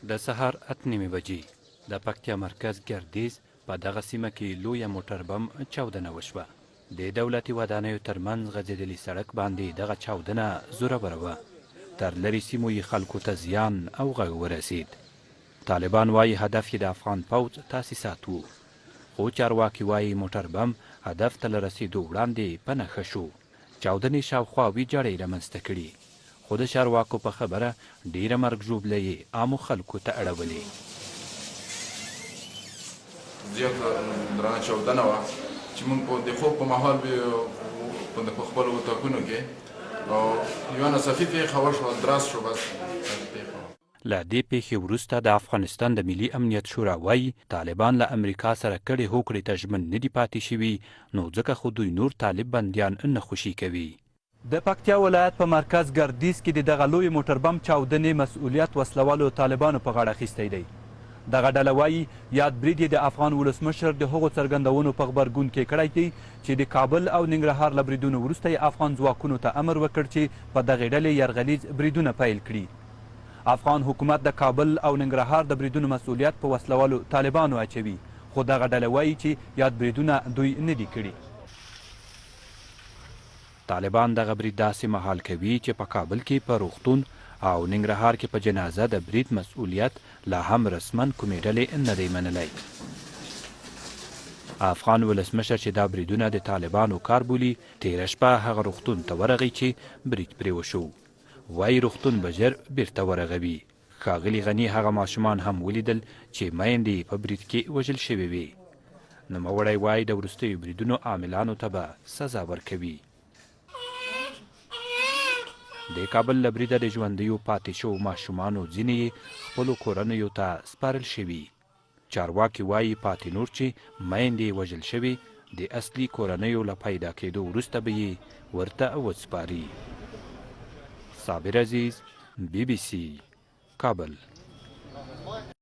د سهار 8:30 بجې د پکتیا مرکز ګردیز په دغه سیمه کې لویه موټر بم چاودنه وشوه. د دولتي ودانیو ترمنځ غځېدلي سړک باندې دغه چاودنه زوروره وه. تر لرې سیمو یې خلکو ته زیان او غږ ورسید. طالبان وايي هدف یې د افغان پوځ تاسیسات وو. خو چارواکي وايي موټر بم هدف ته له رسېدو وړاندې په نښه شو. چاودنې شاوخوا ویجاړۍ رامنځته کړي، خو د چارواکو په خبره ډېره مرګ ژوبله یې عامو خلکو ته اړولې. زیاته درنه چاودنه وه چې موږ په د خوب په مهال وو په خپلو اتاقونو کې او یوه ناڅاپي پېښه وشوه، درز شو، بس پېښه وه. له دې پېښې وروسته د افغانستان د ملي امنیت شورا وايي، طالبان له امریکا سره کړې هوکړې ته ژمن نه دي پاتې شوي، نو ځکه خو دوی نور طالب بندیان نه خوشي کوي. د پکتیا ولایت په مرکز ګردیز کې د دغه لوی موټر بم چاودنې مسؤلیت وسلهوالو طالبانو په غاړه اخیستی دی. دغه ډله وايي، یاد برید یې د افغان ولسمشر د هغو څرګندونو په غبرګون کې کړی دی چې د کابل او ننګرهار له بریدونو وروسته یې افغان ځواکونو ته امر وکړ چې په دغې ډلې یرغلیز بریدونه پیل کړي. افغان حکومت د کابل او ننګرهار د بریدونو مسؤلیت په وسلهوالو طالبانو اچوي، خو دغه ډله وايي چې یاد بریدونه دوی نه دي کړي. طالبان دغه برید داسې مهال کوي چې په کابل کې په روغتون او ننګرهار کې په جنازه د برید مسؤلیت لا هم رسماً کومې ډلې نه دی منلی. افغان ولسمشر چې دا بریدونه د طالبانو کار بولي، تېره شپه هغه روغتون ته ورغی چې برید پرې وشو. وايي روغتون به ژر بیرته ورغوي. ښاغلي غني هغه ماشومان هم ولیدل چې میندې یې په برید کې وژل شوې وې. نوموړی وايي د وروستیو بریدونو عاملانو ته به سزا ورکوي. د کابل له بریده د ژوندیو پاتې شوو ماشومانو ځینې یې خپلو کورنیو ته سپارل شوي. چارواکي وايي پاتې نور چې میندې یې وژل شوې، د اصلي کورنیو له پیدا کېدو وروسته به یې ورته وسپاري. صابر عزیز، بي بي سي، کابل.